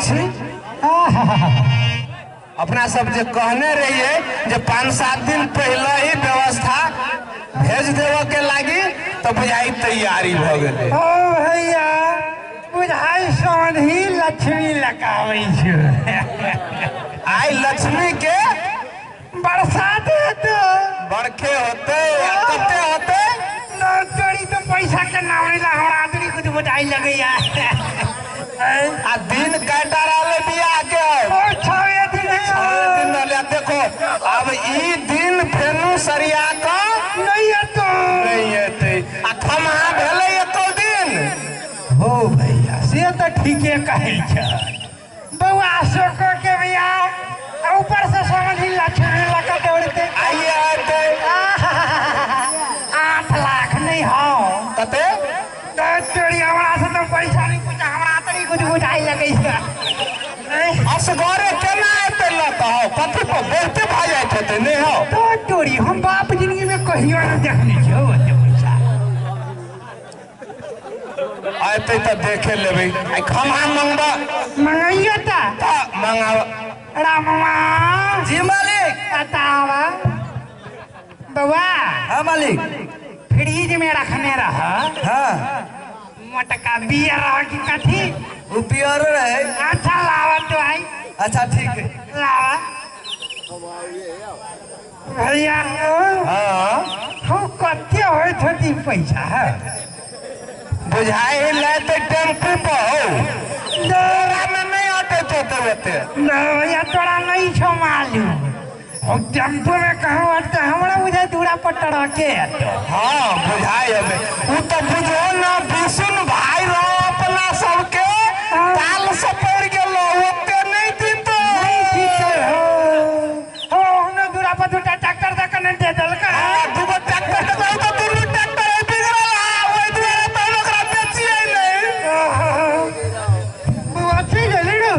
छी। अपना सब जे कहने रहिए जे 5-7 दिन पहले ही व्यवस्था भेज देव के लागी, तो बुझाई तैयारी भ गेलै। ओ भैया बुझाई सोनही लक्ष्मी लगाबै छै। आई लक्ष्मी के बरसात हेतै, बरखे होते, कते होते ना तोरी तो पैसा के नाम ला हमरा आदमी कुछ बुझाई लगैया। आ दिन काटा रहले बियाह के। ओ 6 दिन है, 6 दिन रहले। देखो अब ई दिन फेनु सरिया का नहीं एतौ, नहीं एतै। आ खमहा भेलै एको दिन। हो भैया से तो ठीके कहै छ। बौआ अशोक के बियाह ऊपर से समझी लक्ष्मी लगा दौड़ते आइए आते 8 लाख नहीं हो कते तोरी हमरा से तो पैसा नहीं पूछा, हमरा तो नहीं कुछ बुझाई लगै छै। असगरे केना एतै लता हो, कथी पर बहुते भऽ जाइत हेतै नहीं हो। तो तोरी हम बाप जिंदगी में कहियो नहीं देखने छियौ ओते पैसा। आते तो देखे लेबै। आई खमहा मंगबा मंगैयो त मंगाव। रामवा जी मालिक। बतावा बउआ। हाँ मालिक। फ्रिज में रखने रह। हाँ। मोटका बियर रह की कथी? वो बियर रहे। अच्छा लावा तो आई। अच्छा ठीक है लावा भैया। हाँ हम कते होइत होती पैसा है बुझाई ले तो टेम्पू पर हो, तोरा में नहीं अटैत होते ओते। नहीं भैया तोरा नहीं छो मालूम, हम टेम्पू में कहूँ अटते हमरा बुझाई दूरा पर टरके अटो। हाँ बुझाई हमें उ तो बुझो ना विष्णु भाई रहो अपना सबके ताल से पड़ गेलो ओते नहीं दितो। नहीं दितो हो, हमने दूरा पर दूटा ट्रैक्टर दे के नहीं दे देलका। हां दूगो ट्रैक्टर दे के तो दूगो ट्रैक्टर बिगड़ल आ, ओइ दुआरे तो ओकरा बेचिए नहीं। बुआ चल गेली रे।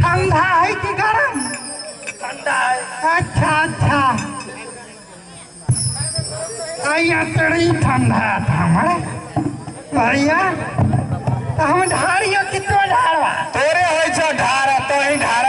ठंडा है कि गरम? ठंडा है। अच्छा अच्छा आइया तड़ी ठंडा था हमारे भैया। तो हम ढारियो कि तो ढारवा तोरे होइ छ ढार, तो ही ढार।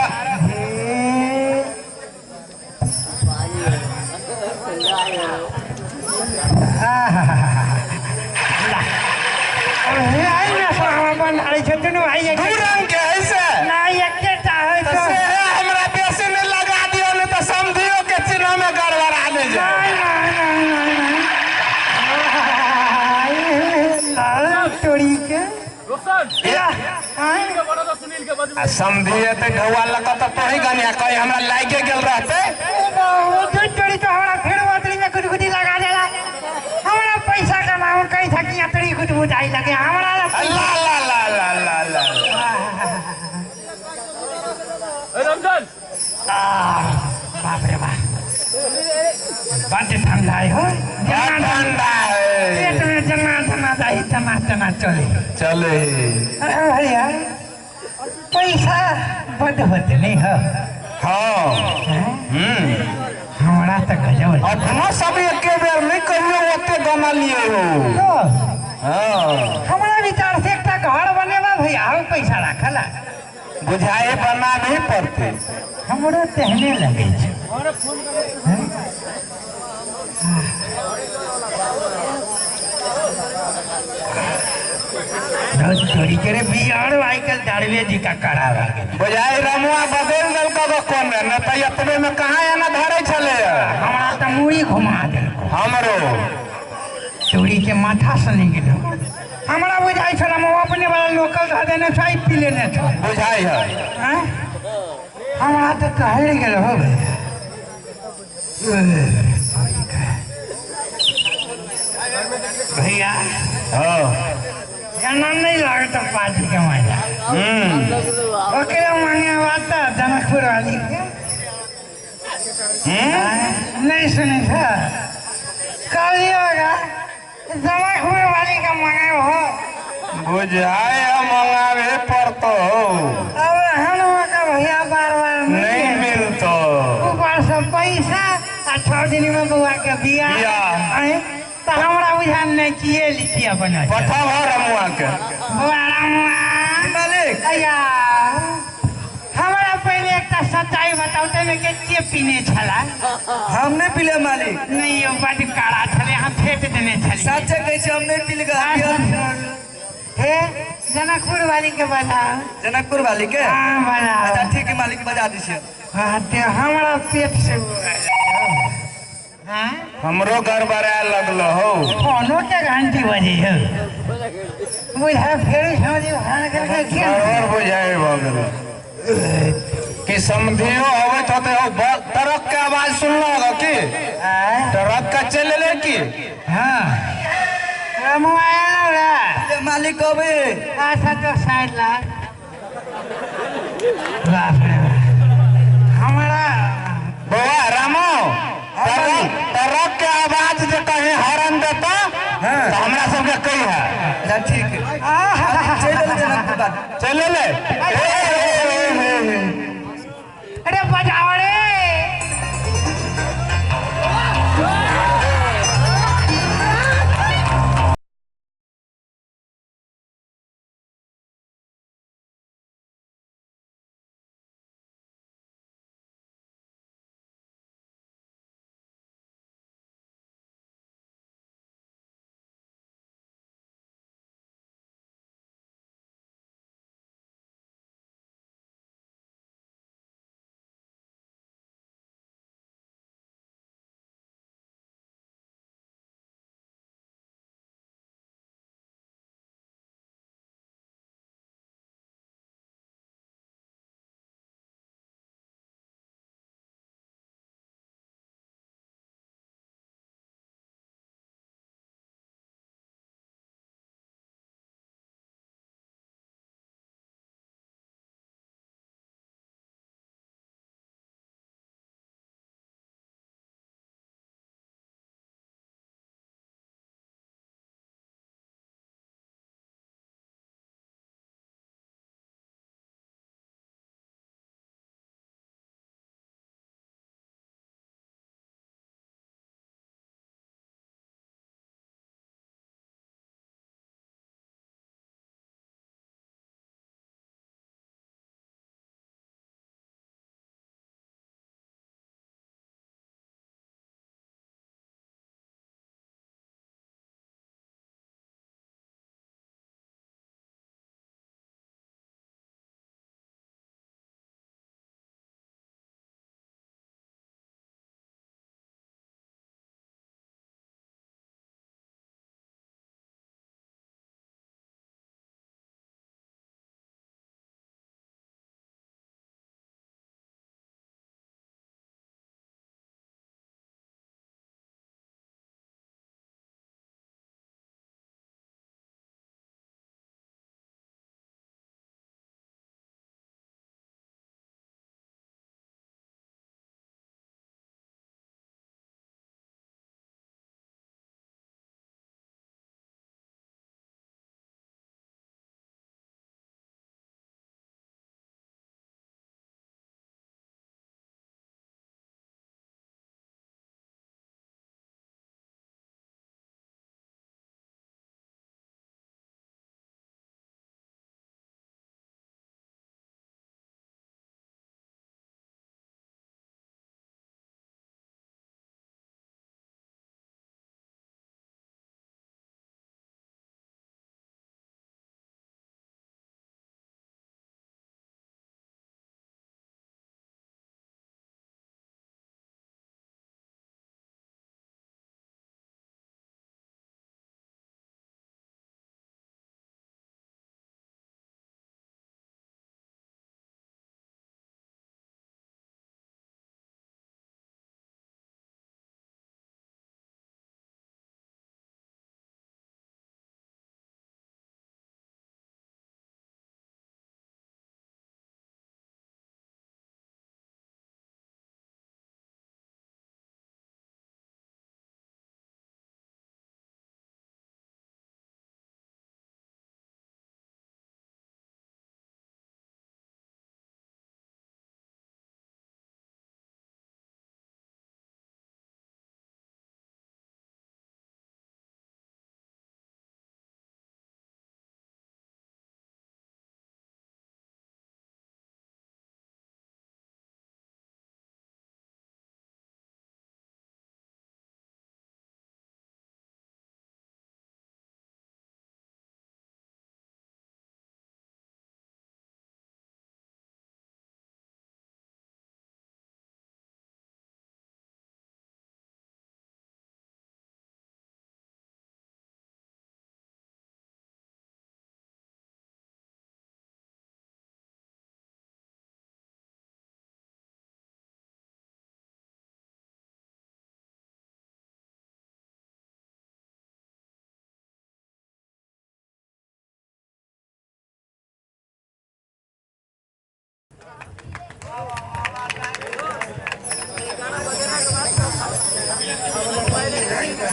आई ना सामा बन ढारै छ दुनू भाई दू रंग के है से ना एकेटा है तो से हमरा बेसी नहीं लगा दियो नहीं तो समधियो के चिन्ह में गड़बड़ा नहीं जाए। नहीं नहीं नहीं नहीं तोड़ी के आ समधी एते ढौआ लगा तो तोही गनिया कहीं हमरा लागे गेल रहते। तोड़ी तो हमरा फेर अतरी में गुदगुदी लगा देला। हमरा पैसा का नाम कहीं था कि अतरी गुदगुदाई लगे हमरा। ला ला ला ला ला ला रमजान बाप रे बाप बड ठंडा है हो, ठंडा है पेट में जना जना जाई तना तना चले चले। अरे भैया पैसा बड होते नहीं हो। हाँ हमरा तो गजब अपनो सब एके बेर नहीं कहियो ओते गना लिए हो। हाँ हमरा विचार से एकटा घर बनेबा भैया हम पैसा रखला बुझाए बना नहीं पड़ते। हमरो तेहने लगे छै। रोज चोरी करे बियर I कल दाड़वे जी का करावा बुझाए रमुआ बदल देलको गो कोन न त एतबे में कहाँ एना धरै छले। हमरा त मुड़ी घुमा देलको। हमरो चोरी के माथा से नहीं गेलो। हमरा बुझाई छल हम अपने वाला लोकल धऽ देने छै पी लेने छल बुझाई है। हमरा तो टहल गेल हो भैया। भैया हाँ एना नहीं लागत पार्टी के मजा। ओकरे मांगे बात जनकपुर वाली के नहीं सुनी था कहलिएगा जनकपुर वाली का मांगे हो बुझाए मंगावे पड़तो। अब हम का भैया बार बार नहीं मिलतो। ऊपर से पैसा आ 6 दिन में बउआ के बियाह तो हमरा बुझान नहीं किए लिखी अपन पठाव रमुआ के। बउआ रमुआ मालिक अया हमरा पहिले एकटा सच्चाई बताउ तमे के के पीने छला हम नहीं पीले मालिक नहीं यो बड काड़ा छले हम फेंक देने छली साचे कहै छी हम नहीं पीले हे जनकपुर वाली के बजा जनकपुर वाली के हां बजा अच्छा ठीक है मालिक बजा दी छी हां ते हमरा पेट से हां हमरो गड़बड़ाए लगलो हो फोनो के घंटी बजे हो बुझा फेर समझी भान करके के गड़बड़ बुझाए भऽ गेल कि समधियो अबैत होते हो ट्रक के आवाज सुनलो की ट्रक का चल ले की हां रामू आया ना मालिक अबे अच्छा तो साइड ला बाप रे हमारा बौआ रामो ट्रक के आवाज जे कहीं हॉर्न देता तो हमरा सबके कही है अच्छा ठीक है चल ले जनकपुर वाली चल ले अरे बजाओ रे।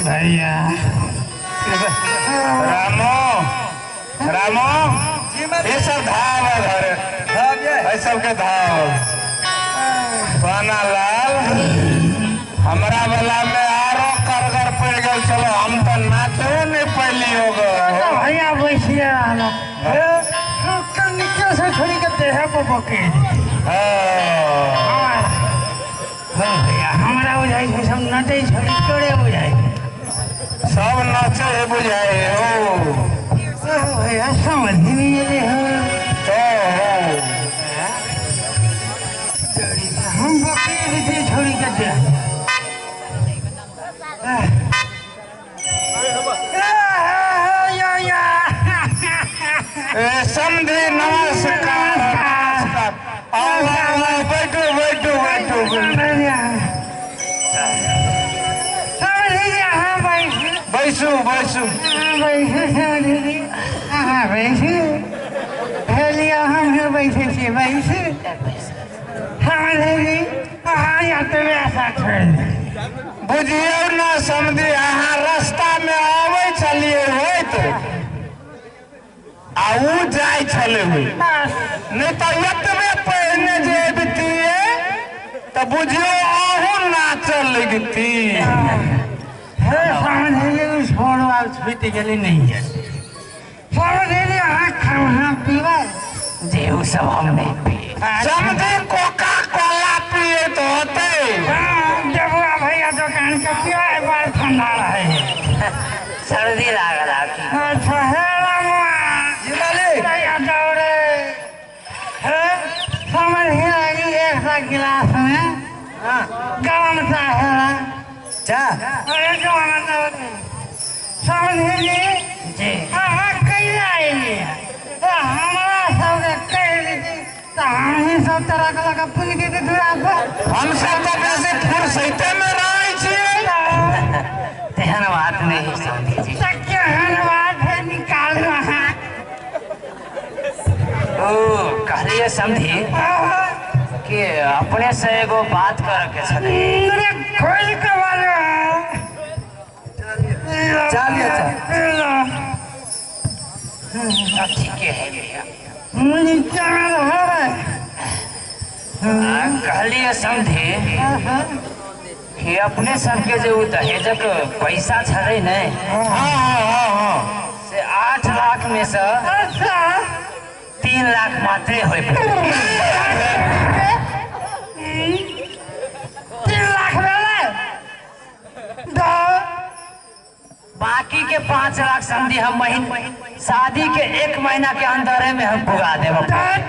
भैया रामो रामो ये सब धाव है घर ये सब के धाव सोनालाल हमरा वाला में आरो करगर पड़ गल चलो हम तो नाचो नहीं पहली होगा भैया बैसिए रहलो कनिके से छोड़ी के देह पर पकड़ हां भैया हमरा बुझाई छै सब नटै छोड़ी तोरे बुझाई सब नाचे है बुझाई हो भैया समझ नहीं एले हो तो हम पकड़ दे छोड़ी के देह समझी नमस्कार आओ आओ बैठो बैठो बैठो बैसू बैसू बुझियौ ना समझी अहाँ रास्ता में आबै छलियै होइत आ उ जाइ छलै होइत नहीं तो एतबे पहिने जे अबितियै तऽ बुझियौ अहूँ नाचऽ लगती। हे समझली छोड़ो आब छूटि गेलै नहीं समझली अहाँ खाना पीबै जे उ सब हम नहीं पी समझी कोका कोला पिए तो होते। देबुआ भैया दुकान के पिया बार ठंडा रहे सर्दी लागल। अच्छा हे रामुआ जी मालिक दौड़े हे समझी लगी एक गिलास में गरम चाय है चाय अरे समझली जी अहाँ कैला अयलियै हमरा सबके कहि देती तऽ हमही सब तरह के लऽ कऽ पुनि देती दूरा पर। हम सब तऽ बेसी फुर्सते में रहै छियै। तेहन बात नहीं समझी जी। तऽ केहन बात है निकालू अहाँ। ओ कहलियै समझी कि अपने से एगो बात करे के छलै। अरे खोल के बाजू। चलिए ठीक है भैया। कहलियै समझी कि अपने सबके जे दहेजक पैसा छलै ने से 8 लाख में से 3 लाख मात्रे होय। 3 लाख भेलै बाकी के 5 लाख समझी हम शादी के 1 महीना के अंदर में हम पुगा देब।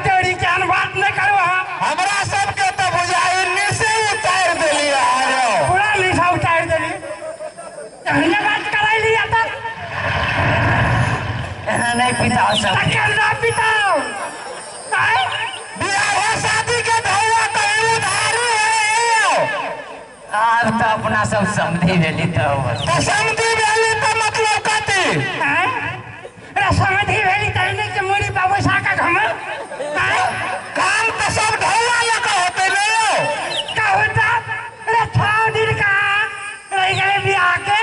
तेरी जान बात नहीं करो। हमरा सबके तो बुझाई नीचे उतार देलियै पूरा नीचा उतार देली तहने बात कराई लिया त एना नहीं पिताओ सब केना पिताओ बियाह शादी के धौआ कहीं उधारी है। आब तो अपना सब समझी भेली तो समझी भेली तो मतलब कथी समझी भेली तहने के मुड़ी बाबू साका घमर काम तो सब ढौआ लगा होते ने का होता रे 6 दिन का रह गए बियाह के।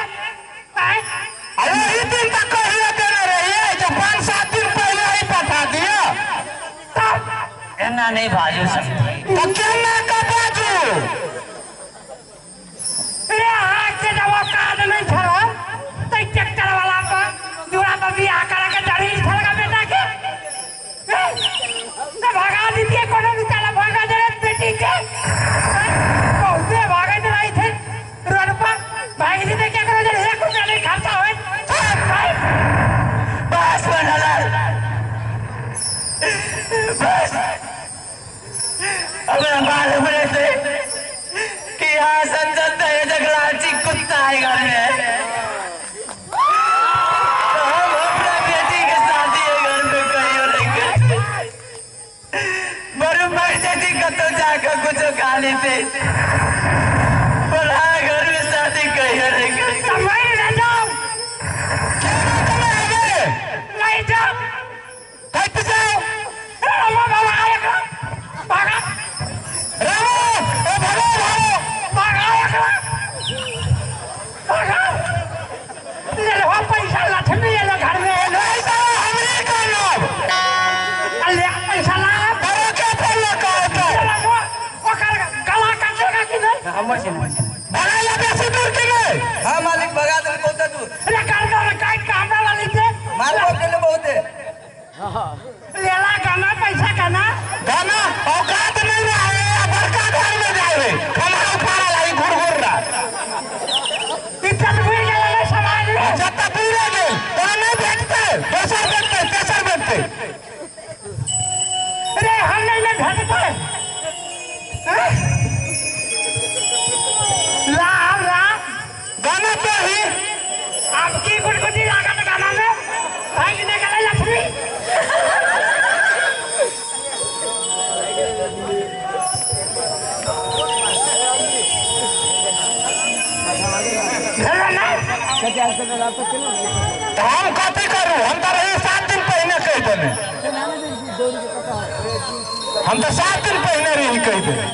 अरे ई दिन तक कहियो देने रहिए जो 5-7 दिन पहले ही पठा दिया तब एना नहीं बाजू समझी तो केना का बाजू रे अहाँ के जब औकात नहीं छल तो ट्रैक्टर वाला पर दूरा पर बियाह करा के डरी छल बेटा के तो भगा दीजिए कोनो बेचारा भगा दे बेटी के बहुते भागैत रहे थे रोड पर भाग दीजिए क्या करो एक रुपया नहीं खर्चा हो। बस बनल बस हमरा मालूम रहते कि यहाँ संजन दहेजक लालची कुत्ता है घर में तो हम अपना बेटी के शादी है घर में कहियो नहीं करते बरू मर जाती कतो जाकर कुछ खा लेते पर हाँ घर में शादी कहियो नहीं करते। नहीं जाओ जाओ भागा रामू ओ भागो भागो भागा भागा। भगाइला बेसी दूर के नहीं। हाँ मालिक भगा दे बहुत दूर। अरे कर दो काट के हमरा वाली से मार पकड़ बहुत है। लेला गाना पैसा गाना गाना औकात नहीं रहा है, बड़का घर में जाए रे खम्हा उखाड़ा लाई घुर घुर रहा इज्जत बुर गेल रे समाज में। जत्ता दूर गेल तोरा नहीं भेटते, दोसर भेटते तेसर भेटते। अरे हम नहीं ना भेटते। ला ला गाना तो ही आपकी गुटगुटी लागत गाना में भागने गेलै लक्ष्मी। तो हम कथी करू, हम तो रही 7 दिन पहले कह देने, हम तो 7 दिन पहले रही कह देने।